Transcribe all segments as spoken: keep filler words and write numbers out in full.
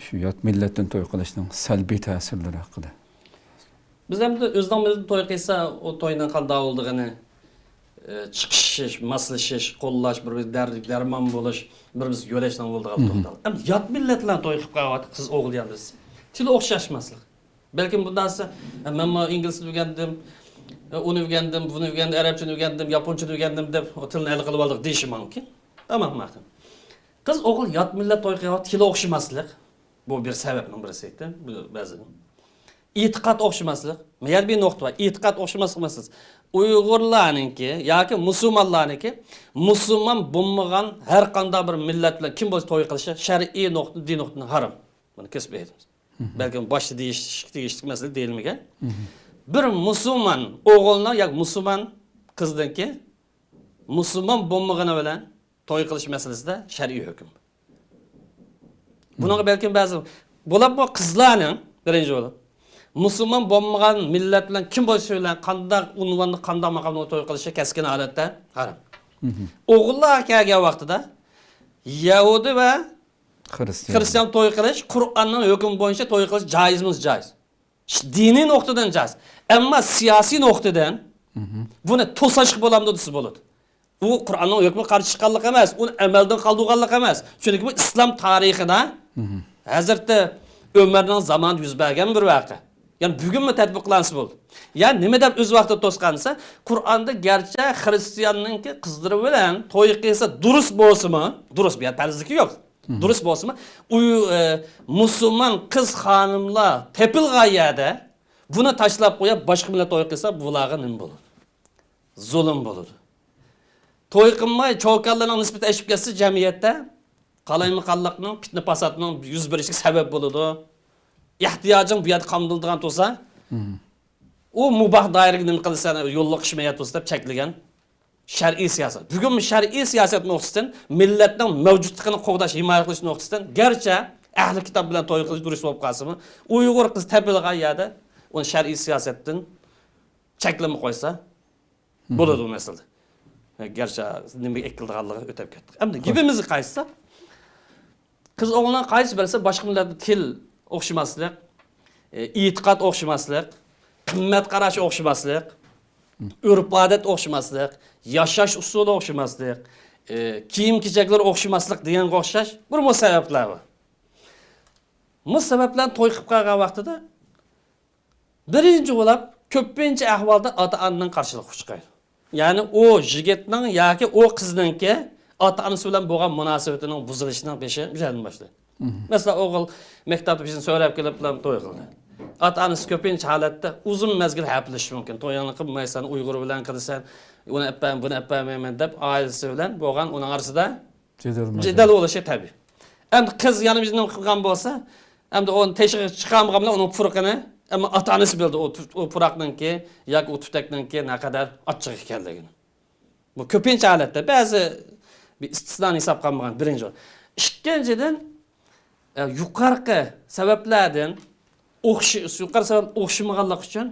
شۇ يات مىللەتتىن توي قىلىشنىڭ سەلبىي تەسىرلىرى ھەققىدە. بىز ئەمدى ئۆزىنىڭ مىللىتى توي قىلسا، ئۇ توينىڭ قانداق بولىدىغىنى، ئە، چىقىشىش، ماسلىشىش، قوللاش، بىر-بىرىگە دەر-، دەرمان بولۇش، بىر-بىرىگە يۆلەشنىڭ بولىدىغان توختام. ئەمدى يات مىللەت بىلەن توي قىلىپ قالغان قىز ئوغۇل يەنە بىز تىل ئوخشاشماسلىق. بەلكىم بۇنداق دېسە، «ئە، مەنمۇ ئىنگلىزچە ئۆگەندىم، ئە، ئۇنى ئۆگەندىم، بۇنى ئۆگەندىم، ئەرەبچىنى ئۆگەندىم، ياپونچىنى ئۆگەندىم» دەپ، ئۇ تىلنى ھەل قىلىۋالدۇق دېيىشى مۇمكىن. تامام، ماقۇل. قىز ئوغۇل يات مىللەت توي قىلغان تىلى ئوخشىماسلىق. بۇ بىر سەۋەبنىڭ بىرسى ئىدى، بۇ بەزىدە. ئېتىقاد ئوخشىماسلىق. مەيەر بىر نۇقتا بار. ئېتىقاد ئوخشىماسلىق مەسىلىسى. ئۇيغۇرلارنىڭكى ياكى مۇسۇلمانلارنىڭكى، مۇسۇلمان بولمىغان ھەر قانداق بىر مىللەت بىلەن كىم بولسا توي قىلىشى شەرئىي نۇقتا، دىن نۇقتىدىن ھارام. بۇنى كېسىپ ئېيتىمىز. بەلكىم باشتا دېيىش-، دېيىشلىك مەسىلە دېيىلمىگەن. بىر مۇسۇلمان ئوغۇلنىڭ ياكى مۇسۇلمان قىزنىڭكى مۇسۇلمان بولمىغىنى بىلەن توي قىلىش مەسىلىسىدە شەرئىي ھۆكۈم. بۇنىڭغا بەلكىم بەزى، بولۇپمۇ قىزلارنىڭ بىرىنچى بولۇپ، مۇسۇلمان بولمىغان مىللەت بىلەن كىم بولسا بىلەن قانداق ئۇنۋاندا، قانداق ماقامدا توي قىلىشى كەسكىن ھالەتتە ھارام. ئوغۇللار كەلگەن ۋاقتىدا يەھۇدىي ۋە خىرىستىيان. خىرىستىيان توي قىلىش، قۇرئاننىڭ ھۆكمى بويىچە توي قىلىش جايىزمۇ جايىز. دىنىي نۇقتىدىن جايىز. ئەمما سىياسىي نۇقتىدىن بۇنى توساشقا بولامدۇ دېسە بولىدۇ. ئۇ قۇرئاننىڭ ھۆكمىگە قارشى چىققانلىق ئەمەس، ئۇنى ئەمەلدىن قالدۇرغانلىق ئەمەس. چۈنكى بۇ ئىسلام تارىخىدا ھەزرىتى ئۆمەرنىڭ زامانىدا يۈز بەرگەن بىر ۋەقە. يەنى بۈگۈنمۇ تەتبىقلانسا بولدى. يا نېمە دەپ ئۆز ۋاقتىدا توسقان دېسە، قۇرئاندا گەرچە خىرىستىياننىڭكى قىزلىرى بىلەن توي قىلسا دۇرۇس بولسىمۇ، دۇرۇس، بۇ يەردە پەرزلىكى يوق. دۇرۇس بولسىمۇ، ئۇ، ئە، مۇسۇلمان قىز خانىملار تېپىلغان يەردە بۇنى تاشلاپ قويۇپ، باشقا مىللەت توي قىلسا، بۇلارغا نېمە بولىدۇ؟ زۇلۇم بولىدۇ. توي قىلماي، چوكانلارنىڭ نىسبىتى ئېشىپ كەتسە، جەمئىيەتتە قالايمىقانلىقنىڭ، پىتنە-پاساتنىڭ يۈز بېرىشىگە سەۋەب بولىدۇ. ئېھتىياجىڭ بۇ يەردە قامدىلىدىغان تۇرسا، ئۇ مۇباھ دائىرىگە نېمە قىلىسەن، يوللۇق ئىشمۇ يەتمىسە دەپ چەكلىگەن شەرئىي سىياسەت. بۈگۈنمۇ شەرئىي سىياسەت نۇقتىسىدىن مىللەتنىڭ مەۋجۇتلۇقىنى قوغداش، ھىمايە قىلىش نۇقتىسىدىن گەرچە ئەھلى كىتاب بىلەن توي قىلىش دۇرۇس بولۇپ قالسىمۇ، ئۇيغۇر قىز تېپىلغان يەردە ئۇنى شەرئىي سىياسەتتىن چەكلىمە قويسا بولىدۇ بۇ مەسىلىدە. گەرچە نېمىگە ئېكىلىدىغانلىقى ئۆتۈپ كەتتى. ئەمدى گېپىمىزگە قايتساق، قىز ئوغۇلنىڭ قايسى بىرسى باشقا مىللەتتە تىل ئوخشىماسلىق، ئېتىقاد ئوخشىماسلىق، قىممەت قاراش ئوخشىماسلىق، ئۆرپ-ئادەت ئوخشىماسلىق، ياشاش ئۇسۇلى ئوخشىماسلىق، كىيىم-كېچەكلىرى ئوخشىماسلىق دېگەنگە ئوخشاش بىر مۇ سەۋەبلەر بار. مۇ سەۋەبلەرنى توي قىلىپ قالغان ۋاقتىدا بىرىنچى بولۇپ، كۆپىنچە ئەھۋالدا ئاتا-ئانىنىڭ قارشىلىقىغا ئۇچرايدۇ. يەنى ئۇ يىگىتنىڭ ياكى ئۇ قىزنىڭكى ئاتا-ئانىسى بىلەن بولغان مۇناسىۋىتىنىڭ بۇزۇلۇشىنىڭ بېشى مۇشۇ يەردىن باشلايدۇ. مەسىلەن، ئوغۇل مەكتەپتە بىزنى سۆرەپ كېلىپ بىلەن توي قىلدى. ئاتا-ئانىسى كۆپىنچە ھالەتتە ئۇزۇن مەزگىل ھەپىلىشىشى مۇمكىن. تويۇڭنى قىلمايسەن، ئۇيغۇر بىلەن قىلىسەن، ئۇنى ئەپەرمەن، بۇنى ئەپەرمەيمەن دەپ ئائىلىسى بىلەن بولغان ئۇنىڭ ئارىسىدا جېدەل ماجال. جېدەل بولۇشى تەبىئىي. ئەمدى قىز يەنە بىر نېمە قىلغان بولسا، ئەمدى ئۇنى تېشىغا چىقارمىغان بىلەن ئۇنىڭ پۇرىقىنى، ئەمما ئاتا-ئانىسى بىلىدۇ، ئۇ، ئۇ پۇراقنىڭكى ياكى ئۇ تۈتەكنىڭكى نەقەدەر ئاچچىق ئىكەنلىكىنى. بۇ كۆپىنچە ھالەتتە، بەزى بىر ئىستىسنانى ھېسابقا ئالمىغان، بىرىنچى ئورۇن. ئىككىنچىدىن، ئە، يۇقىرىقى سەۋەبلەردىن ئوخشا-، يۇقىرى سەۋەب ئوخشىمىغانلىقى ئۈچۈن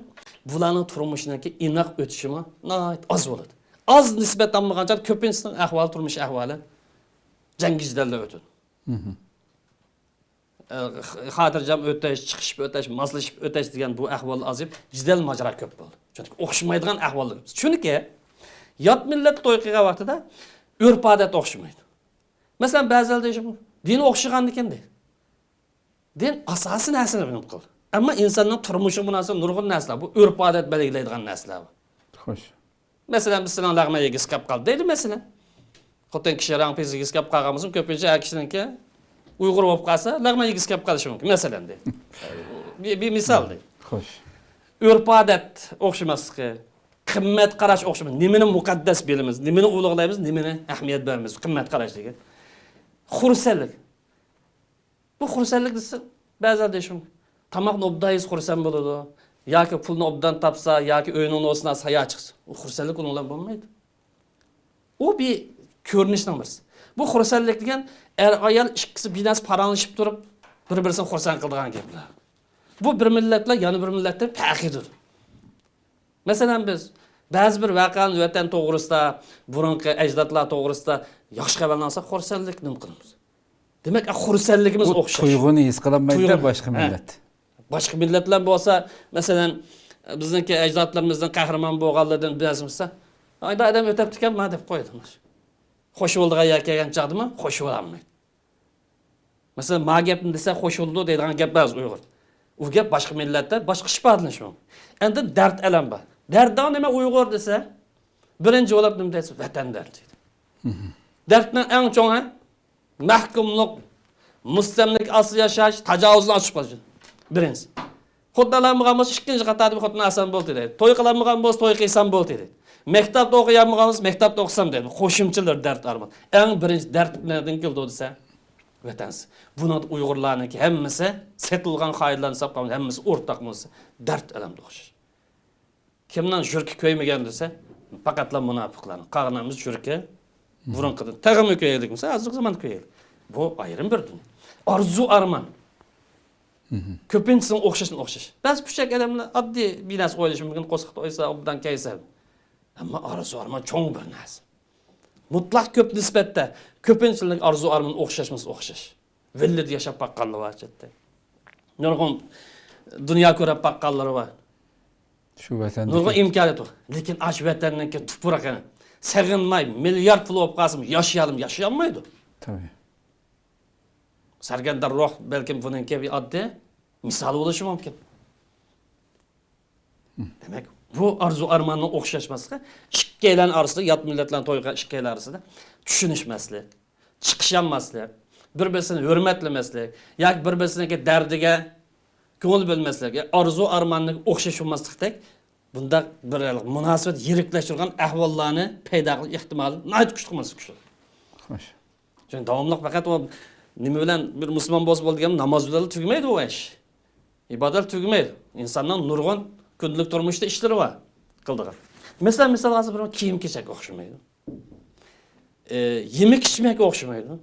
بۇلارنىڭ تۇرمۇشىنىڭكى ئىناق ئۆتۈشىمۇ ناھايىتى ئاز بولىدۇ. ئاز نىسبەت ئالمىغانچە كۆپىنچىسىنىڭ ئەھۋالى، تۇرمۇش ئەھۋالى جەڭگى جېدەلدە ئۆتىدۇ. ئە، خاتىرجەم ئۆتۈش، چىقىشىپ ئۆتۈش، ماسلىشىپ ئۆتۈش دېگەن بۇ ئەھۋال ئازىيىپ، جېدەل ماجىرا كۆپ بولدى. چۈنكى ئوخشىمايدىغان ئەھۋاللار كۆپ. چۈنكى يات مىللەت توي قىلغان ۋاقتىدا ئۆرپ-ئادەت ئوخشىمايدۇ. مەسىلەن، بەزىلەر دېيىشى، دىنى ئوخشىغاندىكىن دەيدۇ. دىن ئاساسىي نەرسىنى بىلىپ قىلدى. ئەمما ئىنساننىڭ تۇرمۇشىغا مۇناسىپ نۇرغۇن نەرسىلەر، بۇ ئۆرپ-ئادەت بەلگىلەيدىغان نەرسىلەر بۇ. خوش. مەسىلەن، بىز سېنىڭ لەغمەن يېگۈسى كەپ قالدى دەيلى، مەسىلەن. خوتۇن كىشى رەڭ پېزى يېگۈسى كەپ قالغان بولسا، كۆپىنچە ئەر كىشىنىڭكى ئۇيغۇر بولۇپ قالسا، لەغمەن يېگۈسى كەپ قېلىشى مۇمكىن، مەسىلەن، دەيلى. بىر، بىر مىسال دەيلى. خوش. ئۆرپ-ئادەت ئوخشىماسلىقى، قىممەت قاراش ئوخشىماس. نېمىنى مۇقەددەس بىلىمىز، نېمىنى ئۇلۇغلايمىز، نېمىنى ئەھمىيەت بېرىمىز، قىممەت قاراش دېگەن. خۇرسەنلىك. بۇ خۇرسەنلىك دېسە، بەزىلەر دېيىشى مۇمكىن. تاماقنى ئوبدان يېسە خۇرسەن بولىدۇ. ياكى پۇلنى ئوبدان تاپسا، ياكى ئۆينىڭ نوسىنا ساياھەت چىقسا، ئۇ خۇرسەنلىك ئۇنىڭ بىلەن بولمايدۇ. ئۇ بىر كۆرۈنۈشنىڭ بىرسى. بۇ خۇرسەنلىك دېگەن ئەر-ئايال ئىككىسى بىر نەرسە پاراڭلىشىپ تۇرۇپ، بىر-بىرسىنى خۇرسەن قىلىدىغان گەپلەر. بۇ بىر مىللەت بىلەن يەنە بىر مىللەتتىن پەرقىدۇر. مەسىلەن، بىز بەزى بىر ۋەقەلەرنى، ۋەتەن توغرىسىدا، بۇرۇنقى ئەجدادلار توغرىسىدا ياخشى خەۋەرلەرنى ئالساق، خۇرسەنلىك نېمە قىلىمىز؟ دېمەك، خۇرسەنلىكىمىز ئوخشاش. تۇيغۇنى ھېس قىلالمايدۇ باشقا مىللەت. باشقا مىللەتلەر بولسا، مەسىلەن، بىزنىڭكى ئەجدادلىرىمىزنىڭ قەھرىمان بولغانلىرىدىن بىلەرسىز، ئايدا ئادەم ئۆتەپتىكەن، ما دەپ قويىدۇ. خوش بولىدىغان يەرگە كەلگەن چاغدىمۇ خوش بولالمايدۇ. مەسىلەن، ما گەپنى دېسە خوش بولىدۇ دەيدىغان گەپ بار ئۇيغۇر. ئۇ گەپ باشقا مىللەتتە باشقىچە ئىپادىلىنىشى مۇمكىن. ئاندىن دەرد ئەلەم بار. دەردىڭ نېمە ئۇيغۇر دېسە، بىرىنچى بولۇپ نېمە دەيسىز؟ ۋەتەن دەردى دەيدۇ. دەردنىڭ ئەڭ چوڭى مەھكۇملۇق، مۇستەملىكە ئاستىدا ياشاش، تاجاۋۇزنى ئاچىقىپ قويۇش. بىرىنچىسى. خوتۇن ئالالمىغان بولسا، ئىككىنچى قاتاردىكى خوتۇن ئالسام بولدى دەيدۇ. توي قىلالمىغان بولسا، توي قىلسام بولدى دەيدۇ. مەكتەپتە ئوقۇيالمىغان بولسا، مەكتەپتە ئوقۇسام دەيدۇ. قوشۇمچىلىرى دەرد ئارمان. ئەڭ بىرىنچى دەرد نەدىن كېلىدۇ دېسە، ۋەتەنسىز. بۇنىڭدا ئۇيغۇرلارنىڭكى ھەممىسى سېتىلغان خائىنلارنى ھېسابقا ئالمىسا، ھەممىسى ئورتاق بولسا، دەرد ئەلەمدە ئوخشاش. كىمنىڭ يۈرىكى كۆيمىگەن دېسە، پەقەتلا مۇناپىقلارنىڭ. قاغىنىمىز يۈرىكى بۇرۇنقىدىن تېخىمۇ كۆيەيلىك بولسا، ھازىرقى زامان كۆيەيلىك. بۇ ئايرىم بىر دۇنيا. ئارزۇ ئارمان. كۆپىنچىسىنىڭ ئوخشاشتىن ئوخشاش. بەزى پۇشەك ئادەملەر ئاددىي بىر نەرسە ئويلىشى مۇمكىن، قورساقتا ئويلىسا، ئوبدان كەيسە. ئەمما ئارزۇ ئارمان چوڭ بىر نەرسە. مۇتلەق كۆپ نىسبەتتە كۆپىنچىلىك ئارزۇ ئارمان ئوخشاشمىسا ئوخشاش. ۋىللىدا ياشاپ باققانلار بار چەتتە. نۇرغۇن دۇنيا كۆرۈپ باققانلىرى بار. شۇ ۋەتەندىكى نۇرغۇن ئىمكانىيەت بار. لېكىن ئاشۇ ۋەتەننىڭكى تۇپرىقىنى سېغىنماي، مىليارد پۇل بولۇپ قالسىمۇ ياشىيالم-، ياشىيالمايدۇ. تەبىئىي. سەرگەردان روھ بەلكىم بۇنىڭكى بىر ئاددىي مىسال بولۇشى مۇمكىن. دېمەك، بۇ ئارزۇ ئارماننىڭ ئوخشاشماسلىقى، ئىككىيلەن ئارىسىدا، يات مىللەتلەرنى توي قىلغان ئىككىيلەن ئارىسىدا چۈشىنىشمەسلىك، چىقىشالماسلىق، بىر-بىرسىنى ھۆرمەتلىمەسلىك ياكى بىر-بىرسىنىڭكى دەردىگە كۆڭۈل بۆلمەسلىك، ئارزۇ ئارماننىڭ ئوخشاش بولماسلىقتەك بۇنداق بىر مۇناسىۋەت يىرىكلەشتۈرگەن ئەھۋاللارنى پەيدا قىلىش ئېھتىمالى ناھايىتى كۈچلۈك، مانا كۈچلۈك. خوش. چۈنكى داۋاملىق پەقەت ئۇ نېمە بىلەن بىر مۇسۇلمان بولسا بولدى دېگەن ناماز بىلەنلا تۈگىمەيدۇ ئۇ ئىش. ئىبادەت تۈگىمەيدۇ. ئىنساننىڭ نۇرغۇن كۈندىلىك تۇرمۇشتا ئىشلىرى بار قىلىدىغان. مەسىلەن، مىسال ئالسا بىر كىيىم-كېچەك ئوخشىمايدۇ. ئى، يېمەك-ئىچمەك ئوخشىمايدۇ.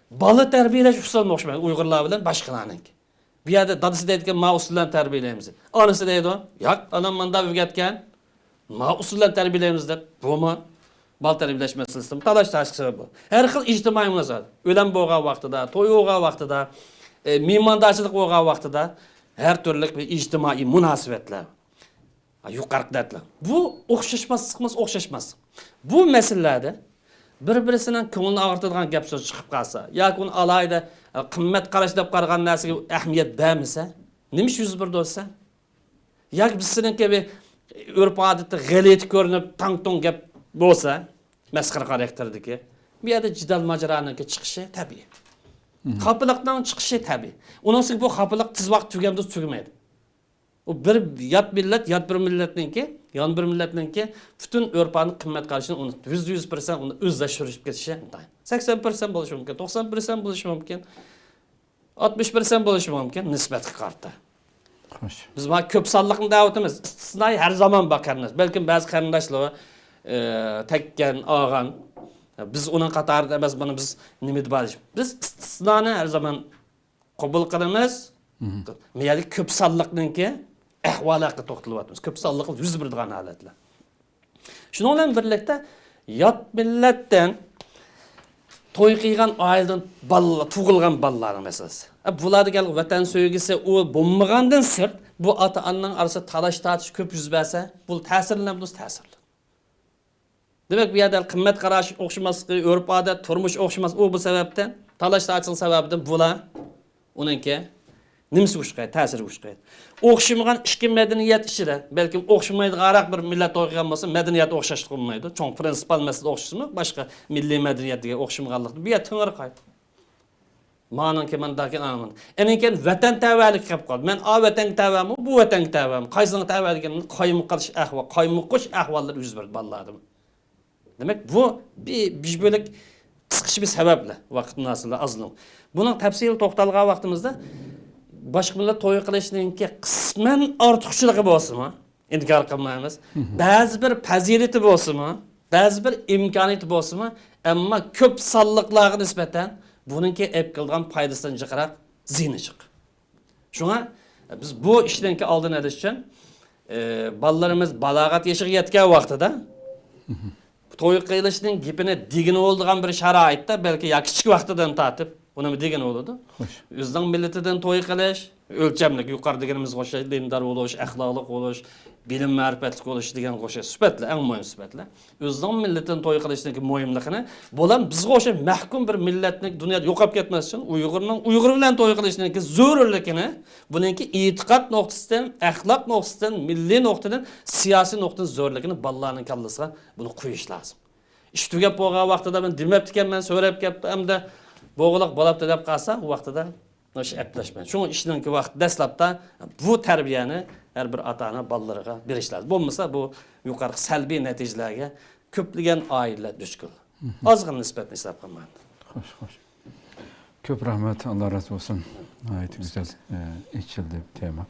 بالا تەربىيەلەش ئۇسۇلىمۇ ئوخشىمايدۇ ئۇيغۇرلار بىلەن باشقىلارنىڭكى. بۇ يەردە دادىسى دەيدىكەن، ما ئۇسۇل بىلەن تەربىيەلەيمىز. ئانىسى دەيدۇ، ياق، ئانام مانداق ئۆگەتكەن، ما ئۇسۇل بىلەن تەربىيەلەيمىز دەپ، بۇمۇ بالا تەربىيەلەش مەسىلىسىدە تالاش-تارتىشقا سەۋەب بولىدۇ. ھەر خىل ئىجتىمائىي مۇناسىۋەت، ئۆلۈم بولغان ۋاقتىدا، توي بولغان ۋاقتىدا، ئى، مېھماندارچىلىق بولغان ۋاقتىدا ھەر تۈرلۈك بىر ئىجتىمائىي مۇناسىۋەتلەر. ھە، يۇقىرىقى دەردلەر. بۇ ئوخشاشماسلىقىمىز ئوخشاشماسلىق. بۇ مەسىلىلەردە بىر-بىرسىنىڭ كۆڭلىنى ئاغرىتىدىغان گەپ-سۆز چىقىپ قالسا ياكى ئۇنى ئالاھىدە، ئە، قىممەت قاراشى دەپ قارىغان نەرسىگە ئەھمىيەت بەرمىسە، نېمە ئىش يۈز بېرىدۇ دېسە، ياكى بىرسىنىڭكى بىر ئۆرپ-ئادىتى غەلىتە كۆرۈنۈپ، تاڭ-تۇڭ گەپ بولسا، مەسخىرە خاراكتېردىكى، بۇ يەردە جېدەل-ماجىرانىڭكى چىقىشى تەبىئىي. خاپىلىقنىڭ چىقىشى تەبىئىي. ئۇنىڭ ئۈستىگە بۇ خاپىلىق تېز ۋاقىت تۈگەمدۇ؟ تۈگىمەيدۇ. ئۇ بىر يات مىللەت، يات بىر مىللەتنىڭكى، يان بىر مىللەتنىڭكى پۈتۈن ئۆرپ-ئادەت، قىممەت قارىشىنى ئۇنى يۈزدە يۈز پىرسەنت ئۇنى ئۆزلەشتۈرۈپ كېتىشى ئىنتايىن. سەكسەن پىرسەنت بولۇشى مۇمكىن، توقسان پىرسەنت بولۇشى مۇمكىن، ئاتمىش پىرسەنت بولۇشى مۇمكىن نىسبەتكە قارىتا. خوش. بىز مانا كۆپ سانلىقنى دەۋاتىمىز. ئىستىسنائىي ھەر زامان بار قېرىنداش. بەلكىم بەزى قېرىنداشلار، ئە، تەككەن، ئالغان. بىز ئۇنىڭ قاتارىدا ئەمەس، بۇنى بىز نېمە دەپ ئالىش؟ بىز ئىستىسنانى ھەر زامان قوبۇل قىلىمىز. مم. بۇ يەردە كۆپ سانلىقنىڭكى ئەھۋالى ھەققىدە توختىلىۋاتىمىز. كۆپ سانلىقنىڭ يۈز بېرىدىغان ھالەتلەر. شۇنىڭ بىلەن بىرلىكتە، يات مىللەتتىن توي قىلغان ئائىلىدىن بالىلار، تۇغۇلغان بالىلارنىڭ مەسىلىسى. ئە، بۇلاردا گەل ۋەتەن سۆيگۈسى ئۇ بولمىغاندىن سىرت، بۇ ئاتا-ئانىنىڭ ئارىسىدا تالاش-تارتىش كۆپ يۈز بەرسە، بۇ تەسىرلىنەمدۇ؟ تەسىرلىنىدۇ. دېمەك، بۇ يەردە قىممەت قاراش ئوخشىماسلىقى، ئۆرپ-ئادەت، تۇرمۇش ئوخشىماس، ئۇ بۇ سەۋەبتىن، تالاش-تارتىشنىڭ سەۋەبىدىن بۇلار ئۇنىڭكى نېمىسىگە ئۇچرايدۇ، تەسىرىگە ئۇچرايدۇ. ئوخشىمىغان ئىككى مەدەنىيەت ئىچىدە، بەلكىم ئوخشىمايدىغانراق بىر مىللەت توي قىلغان بولسا، مەدەنىيەت ئوخشاشلىق بولمايدۇ. چوڭ پرىنسىپال مەسىلىدە ئوخشىسىمۇ، باشقا مىللىي مەدەنىيەتلەرگە ئوخشىمىغانلىقتا، بۇ يەر تېڭىرقايدۇ. مانىڭكى مانداكى ئامىل. ئاندىن كېيىن ۋەتەن تەۋەلىكى كېلىپ قالدى. مەن ئا ۋەتەنگە تەۋەمۇ، بۇ ۋەتەنگە تەۋەمۇ، قايسىڭغا تەۋە دېگەندىن قايمۇقۇش ئەھۋال، قايمۇقۇش ئەھۋاللىرى يۈز بېرىدۇ بالىلاردىمۇ. دېمەك، بۇ بىر، بىر بۆلەك قىسقىچە بىر سەۋەبلەر، ۋاقىت مۇناسىۋىتى ئازلىق. بۇنىڭ تەپسىلىي توختالغان ۋاقتىمىزدا باشقا مىللەت توي قىلىشنىڭكى قىسمەن ئارتۇقچىلىقى بولسىمۇ، ئىنكار قىلمايمىز. مم. بەزى بىر پەزىلىتى بولسىمۇ، بەزى بىر ئىمكانىيىتى بولسىمۇ، ئەمما كۆپ سانلىقلارغا نىسبەتەن بۇنىڭكى ئېلىپ كېلىدىغان پايدىسىدىن جىقراق زىيىنى جىق. شۇڭا بىز بۇ ئىشنىڭكى ئالدىنى ئېلىش ئۈچۈن، ئى، بالىلىرىمىز بالاغەت يېشىغا يەتكەن ۋاقتىدا، مم، توي قىلىشنىڭ گېپىنى دېگىلى بولىدىغان بىر شارائىتتا، بەلكى يا كىچىك ۋاقتىدىن تارتىپ، بۇ نېمە دېگىنى بولىدۇ؟ خوش. ئۆزىنىڭ مىللىتىدىن توي قىلىش، ئۆلچەملىك، يۇقىرى دېگىنىمىزگە ئوخشاش دىندار بولۇش، ئەخلاقلىق بولۇش، بىلىم مەرىپەتلىك بولۇش دېگەنگە ئوخشاش سۈپەتلەر، ئەڭ مۇھىم سۈپەتلەر. ئۆزىنىڭ مىللىتىدىن توي قىلىشنىڭكى مۇھىملىقىنى، بۇلار بىزگە ئوخشاش مەھكۇم بىر مىللەتنىڭ دۇنيادا يوقاپ كەتمەس ئۈچۈن ئۇيغۇرنىڭ ئۇيغۇر بىلەن توي قىلىشنىڭكى زۆرۈرلۈكىنى، بۇنىڭكى ئېتىقاد نۇقتىسىدىن، ئەخلاق نۇقتىسىدىن، مىللىي نۇقتىدىن، سىياسىي نۇقتىدىن زۆرۈرلۈكىنى بالىلارنىڭ كاللىسىغا بۇنى قويۇش لازىم. ئىش تۈگەپ بولغان ۋاقتىدا مەن دېمەپتىكەنمەن، سۆرەپ كەپتۇ، ئەمدى بولغۇلۇق بولاپتۇ دەپ قالسا، ئۇ ۋاقتىدا ئىش ئەپلەشمەيدۇ. شۇڭا ئىشنىڭكى ۋاقتى دەسلەپتە بۇ تەربىيەنى ھەر بىر ئاتا-ئانا بالىلىرىغا بېرىش لازىم. بولمىسا بۇ يۇقىرىقى سەلبىي نەتىجىلەرگە كۆپلىگەن ئائىلىلەر دۇچ كېلىدۇ. ئازغىنا نىسبەتنى ھېساب قىلمايدۇ. خوش، خوش. كۆپ رەھمەت، ئاللا رازى بولسۇن. ناھايىتى گۈزەل ئېچىلدى بۇ تېما.